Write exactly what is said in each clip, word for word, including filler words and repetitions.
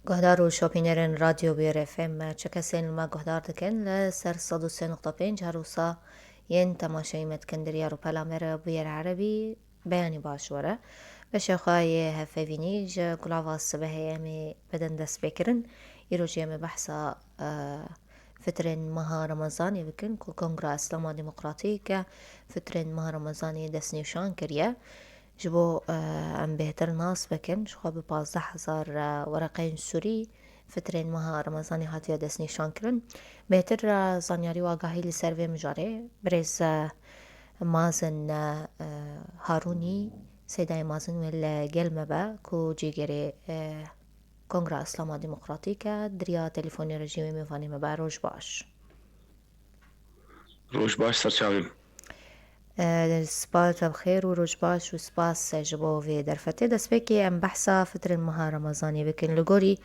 Guhdar û şopînerên Radyo Bûyer F M, çi kesên li me guhdar dikin, li ser sed û sê nokta pênc her wisa yên temaşeyî me dikin di riya rûpela me re Bûyer Erebî, beyanî baş were. Beşa xwe yê hevpeyvînî ji Gulava Sibehê em ê bidin destpêkirin. Îro jî em ê behsa, e, fitrên meha Remezanê bikin ku Kongra Îslama Demokratîk fitrên meha Remezanê destnîşan kiriye. Ji bo, e, em bêhtir nas bikin, ji xwe bi pazdeh hezar, e, wereqeyên sûrî fitrên meha Remezanê hatiye destnîşan kirin. Bêhtir, e, zanyarî û agahî li ser vê mijarê birêz, e, Mazin, e, e, Harûnî, Seydayê Mazin wê li gel me be ku cîgerê, e, Kongra Îslama Demokratîk e, di riya telefonê re jî wê mêvanê me be. Roj baş. Roj baş, serçavê min. E, spas, te bi xêr û roj baş û spas ji bo vê derfetê. Destpêkê em behsa fitrên meha Remezanê bikin. Li gorî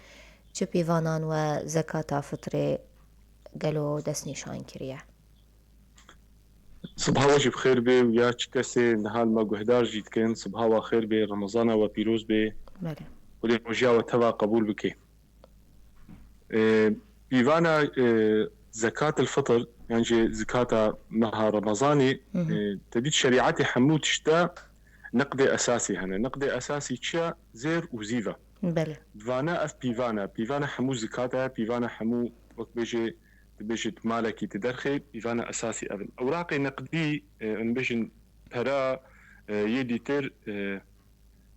çi pîvanan we zekata fitrê gelo destnîşan kiriye? Sibaha we jî bi xêr bê û ya çi kesê niha li me guhdar jî dikin, sibaha we xêr bê, Remezana we pîroz bê. Belê. Xwedê rojiya we teva qebûl bike. E, pîvana, e, zekat el fitr, yan jî zekata meha Remezanê, Hı hı. e, te dît şerîetê hemû tişt de niqdê esasî hene. Niqdê esasî çi ye? Zêr û zîv e. Belê. Di vana ev pîvan e. Pîvana hemû zekat e, pîvana hemû, wek bêjê, dibêjit malekî di derxê, pîvana esasî ev in. Ewraqê neqdî, e, em bêjin pera, e, yê dîtir, e,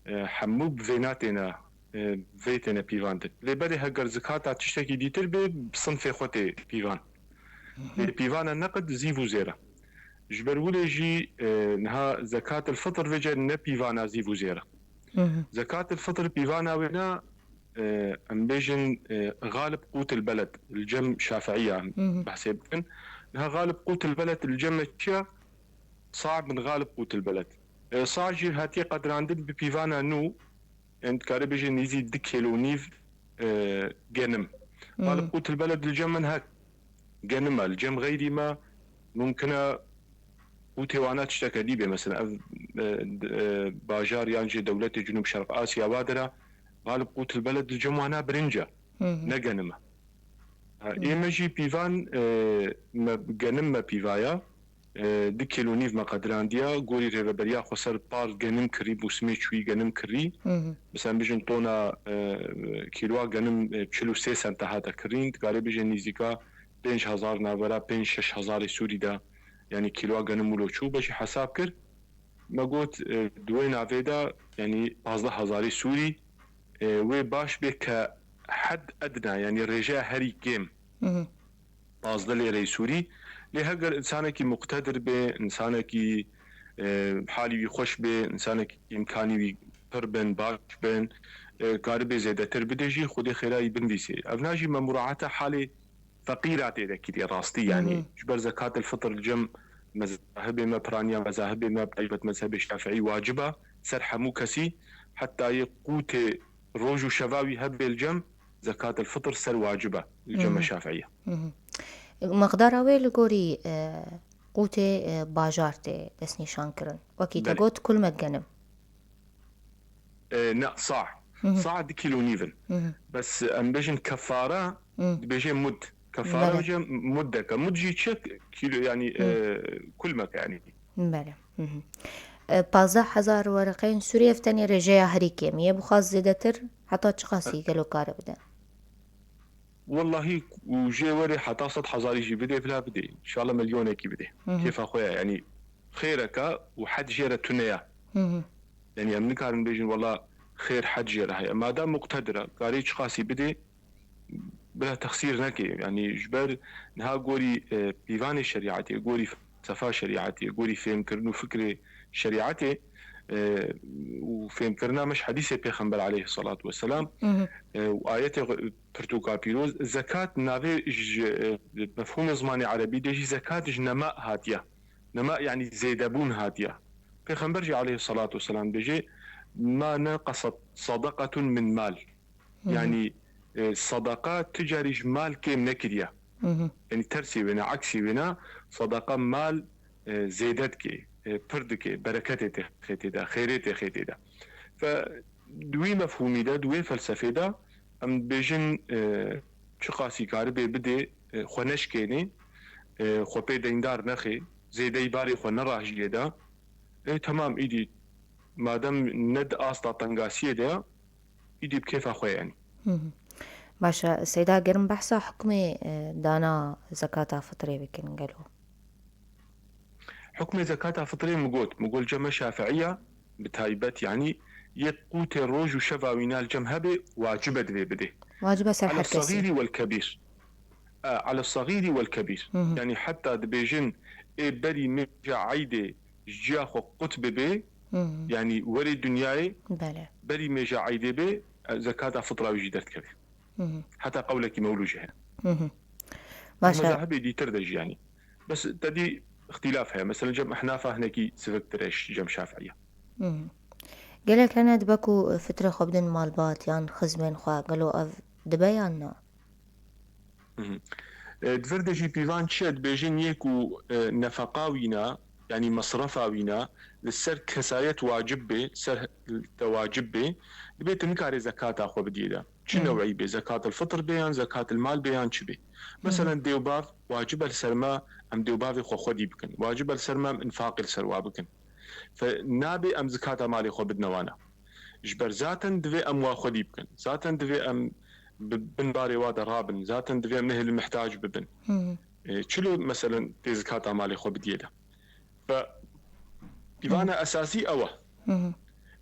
e, hemû bi vêna têne, e, vê têne pîvandin. Lê belê heger zikata tiştekî dîtir bê, bi sinfê xwe tê pîvan. Hı hı. Lê pîvana neqd zîv û zêr e. Ji ber wile jî, e, niha zekat el fitr vêce ne pîvana zîv û zêr e. Hı hı. Zekat el fitr pîvana wê ne, e, em bêjin, e, galib qût el beled, li cem Şafiiya Hı hı. behsê bikin. Niha galib qût el beled li cem me çi ye? Sa min galib qût el beled. E, sa jî hatiye qedirandin bi pîvana nû, em dikare bêje nêzî du kêlo û nîv, e, genim. Galib Hmm. qût el beled li cem min hek genim e, li cem xeyrî me mumkin e qûtê wana tişteke dî bê. Mesela ev, e, d-, e, bajar yan jî dewletê Cunûb Şerq Asya wa dera galib qût el beled li cem wana birinc e, Hı hı. ne genim e. Ha, Hı. ê me jî pîvan, e, me genim me pîvaya. E, du kîlo nîv me qedirandiya, gorî rêveberiya xweser par genim kirî, mûsimê çûyî genim kirî. Hı hı. Mesela, em bijin tona, e, kîloa genim, e, çil û sê sente hate kirîn, dikare bije nîzîka pênc hezar navbera pênc şeş hezarê Sûrî de, yanî kîloa genim wilo çû, be jî hesab kir. Me got, e, di wê navê de, yanî pazdeh hezarê Sûrî, e, wê baş bê ke hed edna, yanî rêjeya herî kêm. Hı hı. Pazdeh lêreyê Sûrî. Lê heger însanekî muqtedir be, însanekî, e, halî wî xweş be, însanekî îmkanî wî pir bin, baş bin, e, karibê zêdetir bide jî, Xwedê xêra wî binivîsê. Evna jî me muraeta halê feqîra tê de kiriye rastî, yanî Hı hı. ji ber zekat el fitr li cem mezahibê me, piraniya mezahibê me, bi taybet mezhebê şafiî wacib e ser hemû kesî, heta yê qûtê roj û şeva wî hebe li cem, zekat el fitr ser wacib e li cem Hı hı. şafiî. Hı hı. Miqdara wê li gorî, e, qûtê, e, bajar tê destnîşan kirin. Wekî te Belê. got, kulmek genim. E, ne, sa. Hı hı. Sa du kîlo nîv in. Hı hı. Bes em bêjin kefara, Hı. dibêje mud. Kefara Belê. bêje mudeke. Mud jî çi? Kîlo, yanî, Hı. e, kulmek, yanî. Belê. Hı hı. E, pazdeh hezar wereqeyên Sûrî ev tenê rêjeya herî kêmî ye. Bixwaz zêdetir heta çiqasî E. gelo kare bide? Wellahî, û jê werê heta sed hezarî jî bidê, bila bidê. Înşallah milyonekî bidê. Hı hı. Kêfa xwe ye, yanî xêreke û hed jê re tune ye. Hı hı. Yanî em nikarin bêjin, wela xêr hed jê re heye. Madem muqtedir e, karê çiqasî bidê, bila texsîr neke. Yanî ji ber niha gorî, e, pîvanê şerîetê, gorî felsefa şerîetê, gorî fêmkirin û fikrê şerîetê, e, û fêmkirina me ji hedîsê Pêxember aleyhisselatu vesselam, Hı hı. e, û ayetê xwe, pirtûka pîroz, zekat navê ji, e, mefhûmê zimanê erebî de jî zekat ji nema hatiye. Nema, yanî zêdebûn hatiye. Pêxember jî aleyhisselatu vesselam dibêje, "Ma neqesat sadaqatun min mal." Hı hı. Yanî, e, sadaqa tu carî ji mal kêm nekiriye. Hı hı. Yanî tersî wêne, eksî wêne, sadaqa mal, e, zêde dike, e, pir dike, bereketê tê xêtê de, xêrê tê xêtê de. Fe, di wî mefhûmî de, di wê felsefê de, em dibêjin, e, çiqasî karibê bidê, e, xwe neşkênê, e, xwe pê deyndar nexê, zêdeyî barê xwe nera jiyê de, e, temam, îdî madem ne di asta tengasiyê de ye, îdî bi kêfa xwe ye, yanî. Hı hı. Baş e, Seyda, gerin behsa hukmê, e, dana zekata fitrê bikin gelo? Hukmê zekata fitrê min got, min got cem me Şafiiya bi taybet, yanî yê qûtê roj û şeva wîna li cem hebe, wacibe divê bidê. Wacibe ser Ala her kesî. Sagîrî wel kebîr. E, ala sagîrî wel kebîr. Hı hı. Yanî heta dibêjin ê berî mêja eydê ji ciya xwe qut bibe, Hı hı. yanî werê dinyayê, Belê. berî mêja eydê be, e, zekata fitra wî jî derdikeve. Hı hı. Heta qewlekî mewlû jî hene. Hı hı. Di Maşa. mezahibê dîtir de jî, yanî. Bes te dî îxtîlaf heye. Mesela cem ehnafa hinekî siviktir e ji cem şafiiya. Hı hı. Gelek hene dibe ku fitrê xwe bidin malbat yan xizmên xwe. Gelo ev dibe yan na? Hı hı. E, di vir de jî pîvan çi ye? Dibêjin yê ku, e, nefeqa wîna, yanî mesrefa wîna, li ser kesayet wacib bê, ser te wacib bê, dibê tu nikarê zekata xwe bidiyê de. Çi Hı hı. new'î bê, zekatil fitr bê yan zekatil mal bê yan çi bê. Hı hı. Meselen dêwbav wacib e li ser me em dêwbavê xwe xwedî bikin. Wacib e li ser me em infaqê li ser wa bikin. Fe nabê em zekata malê xwe bidine wana. Ji ber zaten divê em wa xwedî bikin. Zaten divê em bi bin barê wa de rabin. Zaten divê em nehêlin mihtac bibin. Hı hı. E, çilo meselen tê zekata malê xwe bidiyê de. Fe pîvana Hı. esasî ew e. Hı hı.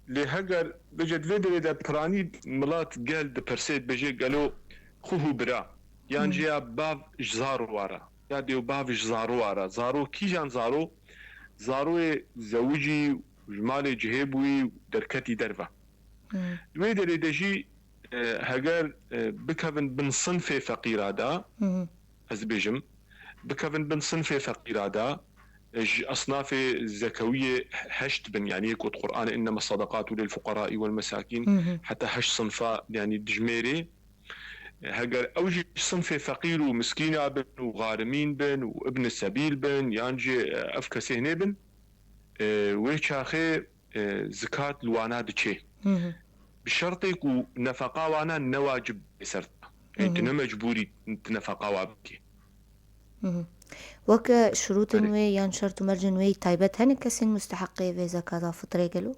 Lê heger bêje di vê derê de piranî milat gel dipirsê dibêje gelo xwe û bira yan Hı. jê ya bav ji zaro wara ya dêwbav ji zaro wara. Zaro kîjan zaro? Zaroyê zewicî, ji malê cihê bûyî, derketî derve. Hı. Di wê derê de jî, e, heger, e, bikevin bin sinfê feqîra de, Hı hı. ez dibêjim, bikevin bin sinfê feqîra de, e, ji esnafê zekewiyê heşt bin, yanî yê ku di Qur'anê inneme sadaqatu lil fuqarai wel mesakîn, Hı hı. heta heşt sinfa, yanî dijmêrê. E, heger ew jî sinfê feqîr û miskîna bin û xarimîn bin û ibn sebîl bin, yan jî, e, ev kesê hinê bin, e, wê çaxê, e, zikat li wana diçê. Hı hı. Bi şertê ku nefeqa wana ne wacib bê ser te. Hı Ê, tu hı. ne mecbûrî tu nefeqa wa bikî. Hı hı. Wek şurûtên Erê. wê yan şert û mercên wê taybet hene kesên musteheqê vê zekata fitrê gelo?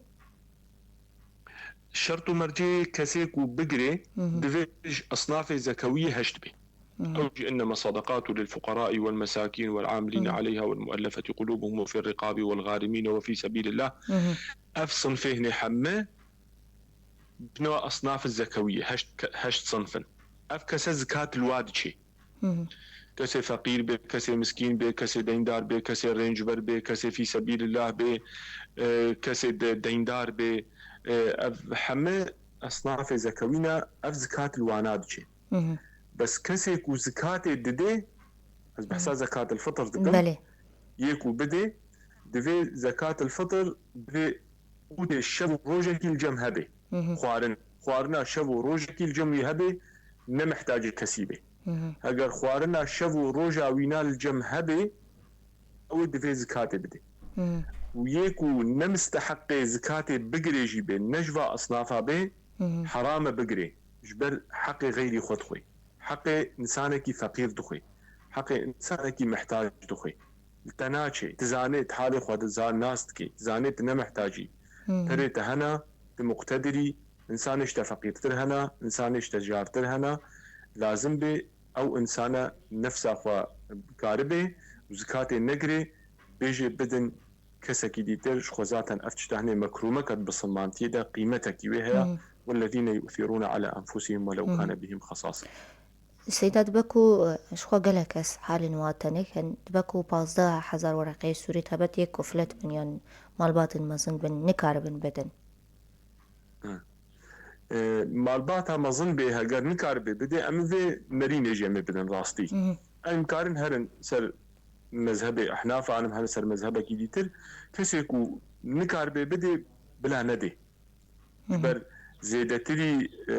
Şert û mercê kesê ku bigirê Hı hı. divê ji esnafê zekewiyê heşt bê. Hı hı. Ew jî inneme sadaqatu lil fuqarai wel mesakîn wel amilîne Hı. aleyha wel muellefeti qulubuhum we fî riqabi wel gharimîne we fî sebîlillah. Hı hı. Ev sinfê hinê hemme bineva esnaf zekewiyê, heşt ke-, heşt sinf in. Ev kese zikat li wa diçê. Hı hı. Kesê feqîr bê, kesê miskîn bê, kesê deyndar bê, kesê rêncber bê, kesê fî sebîlillah bê, e, kesê de-, deyndar bê. E, ev heme esnafê zekewî ne, ev zikat li wana diçê. Hı hı. Bes kesê ku zikatê didê, ez behsa Hı. zekatil fitr dikim, Belê. yê ku bidê, divê zekatil fitr divê qûtê şev û rojekî li cem hebe. Hı hı. Xwarin. Xwarina şev û rojekî li cem wî hebe, ne mihtacê kesî bê. Hı hı. Heger xwarina şev û roja wîna li cem hebe, ew ê divê zikatê bidê. Hı hı. Û yê ku ne misteheqê zikatê bigirê jî bê, ne ji va esnafa bê, Hı hı. heram e bigirê. Ji ber heqê xeyrî xwe dixwê. Heqê insanekî feqîr dixwê. Heqê insanekî mihtac dixwê. Li te naçê. Tu zanê, tu halê xwe di za-, nas dikê. Tu zanê tu ne mihtacî. Hı hı. Perê te hena, tu muqtedirî, insanê ji te feqîrtir hena, insanê ji te cartir hena. Lazim bê ew insane nefsa xwe karibe û zikatê negirê, bêjê bidin kesekî dîtir, ji xwe zaten ev tişta hinê mekrûmek e, di bisilmantiyê de qîmetekî wê heye. Hı. Wellezîne yu'thirûne ala enfusihim welew Hı. kane bihim xesasa. Seyda, dibe ku, e, ji xwe gelek kes halên wan tenik in, dibe ku pazdeh hezar wereqeyê sûrî taybet yê kuflet bin yan malbatên mezin bin, nikaribin bidin. Hı. E, malbata mezin bê, heger nikaribe bidê, em vê nerînê jî em ê bidin rastî. Hı hı. Em karin herin ser mezhebê ehnafan, em herin ser mezhebekî dîtir. Kesê ku nikaribe bidê, bila nedê. Hı hı. Ji ber zêdetirî, e,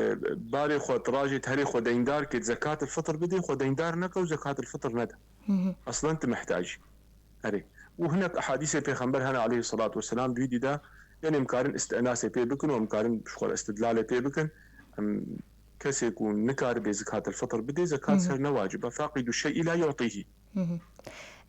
barê xwe, tirajê herê xwe deyndar kê, zekatil fitr bidê, xwe deyndar neke û zekatil fitr nede. Hı hı. Aslan tu mihtacî. Erê. Û hinek ehadîsê Pêxember hene aleyhisselatu vesselam, di wî dî de, yanî em karin îstinasê pê bikin û em karin ji xwe re îstidlalê pê bikin. Em kesê ku nikaribe zekatil fitr bidê, zekat Hı hı. ser ne wacib e. Faqidu şey'i la yu'tîhî. Hı hı.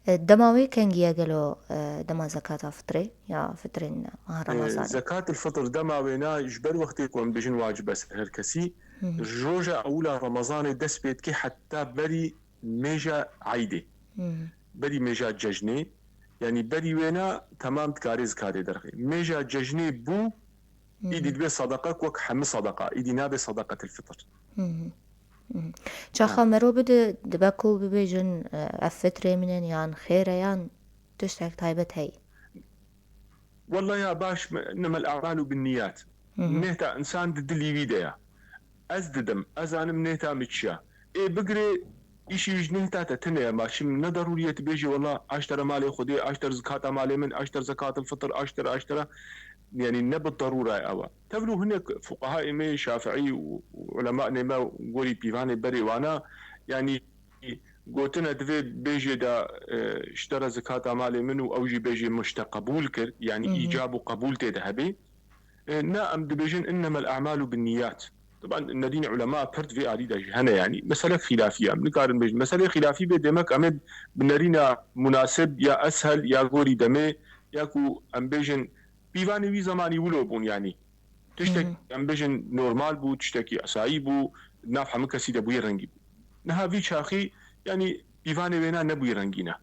E, dema wê kengî ye gelo, e, dema zekata fitrê ya fitrên meha E, Remezanê? Zekatil fitr dema wêna ji ber wextê ku em bêjin wacib e ser her kesî, Hı hı. ji roja ewila Remezanê dest pê dike heta berî mêja eydê. Hı hı. Berî mêja cejnê, yanî berî wêna temam dikarê zikatê derxê. Mêja cejnê bû, Hı hı. îdî dibe sedeqa wek hemî sedeqa, îdî nabe sedeqetil fitr. Hı hı. Hı hı. Çaxa Ha. mero bide, dibe ku bibêjin, e, ev fitrê min in, yan xêr e, yan tiştek taybet heyî? Wella ya baş, me- innemel a'malu bin niyat. Hı hı. Nêhta insan di dilî wî de ya. Ez didim, ez zanim nêhta min çi ya. Ê bigirê, îşî ji nêhta te tune ye, ma çim ne derûrî ye tu bêjî, wella aştere malê Xwedê, aşter zikata malê min, aşter zekatil fitr, aştere, aştere. Yanî ne bi derûra ye ew e. Tevlû hinek fuqehayê me Şafiî û, û ulemanê me gorî pîvanê berê wana, yanî gotine divê bêjê de, e, ji te re zikata malê min û ew jî bêjê min ji te qebûl kir, yanî Hı hı. îcab û qebûl tê de hebe. E, na, em dibêjin innemel a'malu bin niyat. Taban nerîn ulema pir di vê alî de jî hene, yanî mesele xîlafî ye. Em nikarin bêjin meselê xîlafî bê, demek em ê bi nerîna munasib ya eshel ya gorî demê, ya ku em bêjin pîvanê wî zemanî wilo bûn, yanî tiştek Hı hı. em bêjin normal bû, tiştekî esayî bû, nav hemû kesî de bûye rengî bû. Niha vî çaxî, yanî pîvanê wêna nebûye rengî ne.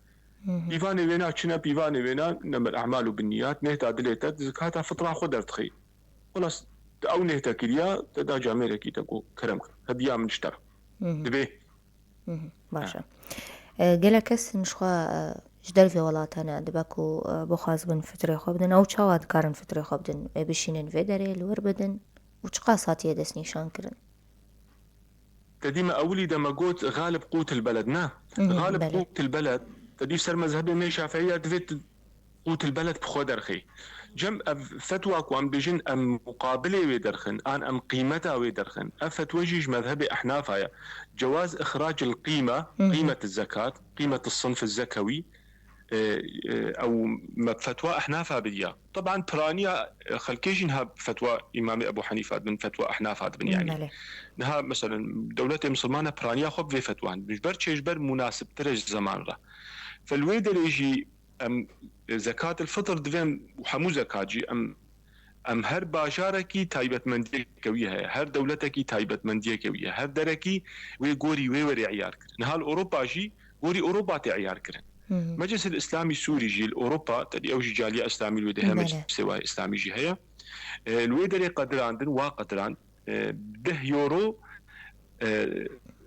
Hı hı. Pîvanê wêna çi ne? Pîvanê wêna innemel a'malu bin niyat, nêhta dilê te di zikata fitra xwe derdixî. Xwelas, tu ew nêhte kiriya, te da camêrekî te ku kerem kir. Hediya min ji te re. Hı hı. Dibê. Hı hı. Baş e. E, gelek kes ji xwe, e, ji dervê welatan e, dibe ku, e, bixwazibin fitrê xwe bidin. Ew çawa dikarin fitrê xwe bidin? Ê bişînin vê derê, li wir bidin? Û çiqas hatiye destnîşan kirin? Te dî me ewilî de me got, "Xalib qûtil beled", ne? Hı hı, Xalib belê. Qûtil beled, te dî ser mezhebê me Şafiî ya divê tu qûtil beled bi xwe derxî. Cem ev fetwa ku em bêjin em muqabilê wê derxin, an em qîmeta wê derxin. Ev fetwa jî ji mezhebê Ehnafa ye. Cewaz ixracil qîme, Hı hı. qîmet zekat, qîmet sinf zekewî. E, e, ew me fetwa Ehnafa bidiya. Teban piraniya, e, xelkê jî niha fetwa Îmamê Ebû Henîfa dibin, fetwa Ehnafa dibin yanî. Belê. Niha meselen dewletê misilmana piraniya xwe bi vê fetwan dibin. Ji ber çê, ji ber munasibtir e ji zeman re. Fe li wê derê jî em, e, zekatil fitr divên û hemû zekat jî em, em her bajarekî taybetmendiyeke wî heye, her dewletekî taybetmendiyeke wî ye, her derekî wê gorî wê were îyar kir. Niha li Ewropa jî gorî Ewropa tê îyar kirin. Hı hı. Meclisil Îslamî Sûrî jî li Ewropa, tedî ew jî caliya Îslamî li wê de heye, Belê. Meclisê wa Îslamî jî heye. E, li wê derê qedirandin, wa qedirand, e, deh euro, e,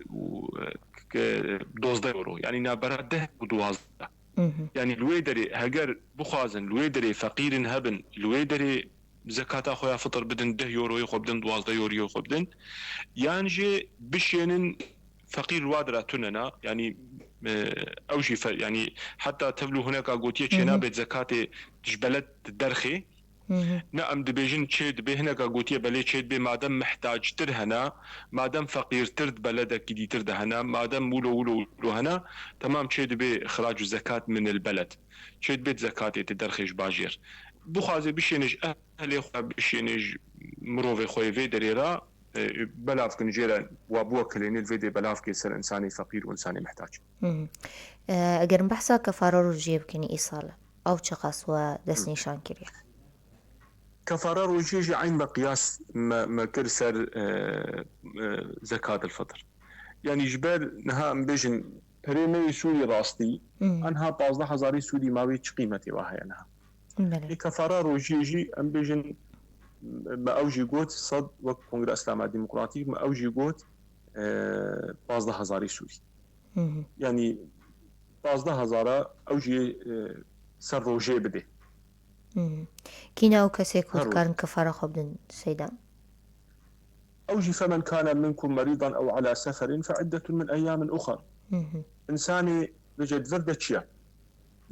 û, e, ke dozdeh euro. Yanî navbera deh û duwazdeh. Hı hı. Yanî li wê derê heger bixwazin, li wê derê feqîrin hebin, li wê derê zekata xwe ya fitr bidin, deh euroyê xwe bidin, duwazdeh euroyê xwe bidin, yan jî bişênin feqîr li wa dira tune ne, yanî, e, ew jî fe-, yanî heta tevlû hineka gotiye Hı hı. çênabê zekatê ji beled derxê. Hı hı. Ne em dibêjin çê dibê, hineka gotiye belê çê dibê, madem mihtactir hene, madem feqîrtir di beledekî dîtir de hene, madem wilo wilo wilo hene, temam çê dibê xirac û zekat min il beled. Çê dibê zekatê te derxê ji bajêr. Bixwazê bişêne ji ehlê xwe, bişêne ji mirovê xwe yê vê derê re, e, belav kin jê re wa biwekilêne li vê dê belav kê ser insanê feqîr û insanê mihtac. Hı hı. E, eger em behsa kefara rojiyê bikin îsal, ew çiqas we destnîşan kiriye? Kefara rojiyê jî eyn me qiyas me, me kir ser, e, e, zekatil fitr. Yanî ji ber niha em bêjin perê me yê Sûrî rastî, Hı. enha pazdeh hezarî Sûrî ma wê çi qîmetê wa heye niha? Belê. Ê kefara rojiyê jî em bêjin me ew jî got sed wek Kongra Îslama Demokratîk me ew jî got, e, pazdeh hezarî Sûrî. Hı hı. Yanî pazdeh hezara ew jî, e, ser rojê bidê. Hı hı. Kî ne ew kesê ku Her roj. dikarin kefara xwe bidin Seyda? Ew jî فمن كان منكم مريضا أو على سفر فعدة من أيام أخر. Hı hı. Însanê bêje di vir de çi ye?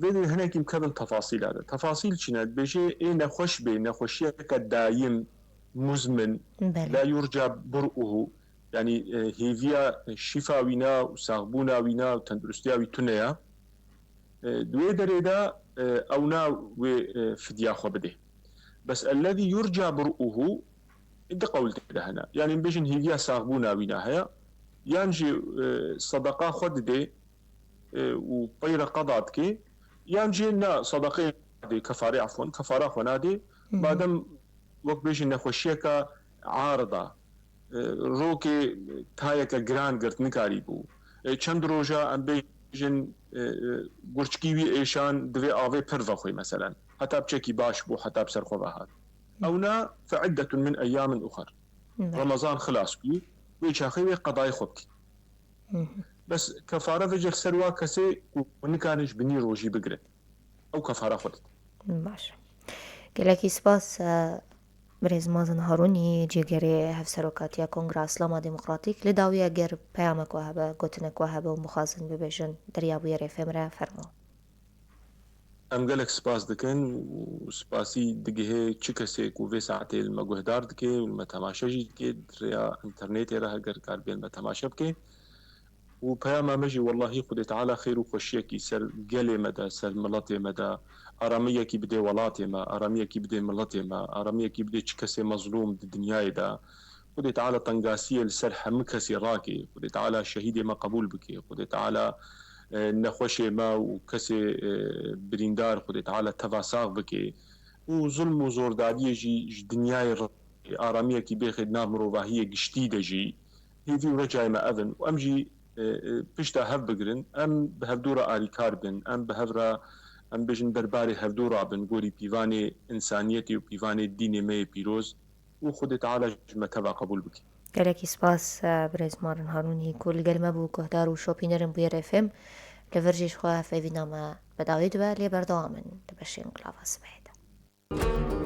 Vê de hinekî em kevin tefasîla de. Tefasîl çi ne? Dibêje ê nexweş bê, nexweşiyeke dayim, muzmin, Belê. la yurca bur'uhu, yanî, e, hêviya şîfa wî ne û saxbûna wî ne û tenduristiya wî tune ye. E, di wê derê de, e, ew na wê, e, fidya xwe bidê. Bes ellezî yurca bur'uhu, Di qewl tê de hene. Yanî bêjin hêviya saxbûna wîna heye, yan jî e, sedeqa xwe didê e, û peyre qeda dike, yan jî na sedeqê nadê, kefarê efwan, kefara xwe nadê. Madem wek bêjin nexweşiyeke arida, e, rokê tayeke giran girt nikarî bû. E, çend roja em bêjin e, e, gurçkî wî êşan divê avê pir vexwê meselen. Heta piçekî baş bû, heta bi ser xwe ve hat. Ew na fe iddetun min eyyamin uxer. Remezan xilas bû, wê çaxê wê qedayê xwe bikî. Bes kefare vecih ser wa kesê ku nikarin ji binî rojî bigirin. Ew kefare xwe didin. Baş. Gelekî spas, e, birêz Mazin Harûnî, cîgerê Hevserokatiya Kongra Îslama Demokratîk. Li dawî eger peyamek we hebe, gotinek we hebe û bixwazin bibêjin, derya bûyerê fêm re fermo. Em gelek spas dikin û spasî digihê çi kesê ku vê saetê li me guhdar dike û li me temaşe jî dike, di rêya înternetê re heger karibê li me temaşe bike. Û peyama me jî, wellahî Xwedê Teala xêr û xweşiyekî ser gelê me de, ser miletê me de, aramiyekî bidê welatê me, aramiyekî bidê miletê me, aramiyekî bidê çi kesê mezlûm di dinyayê de. Xwedê Teala tengasiyê li ser hemû kesê rake. Xwedê Teala şehîdê me qebûl bike. Xwedê Teala, e, nexweşê me û kesê, e, birîndar Xwedê Teala teva sax bike. Û zulm û zordariyê jî ji dinyayê re aramiyekî bêxê di nav mirovahiyê giştî de jî hêvî û recayê me ev in. Û em jî, e, e, pişta hev bigirin. Em bi hevdû re alîkar bin. Em bi hev re, em bêjin, derbarê hevdû rabin, gorî pîvanê însaniyetê û pîvanê dînê me yê pîroz. Û Xwedê Teala ji me teva qebûl bike. Gelekî spas, e, birêz Marin Harûnî ku li gel me bû, guhdar û şopîner in bûyerê fêm. Li vir jî ji xwe hevpeyvîna me bi dawî dibe, lê berdewam in di beşên Gulava Sibehê de.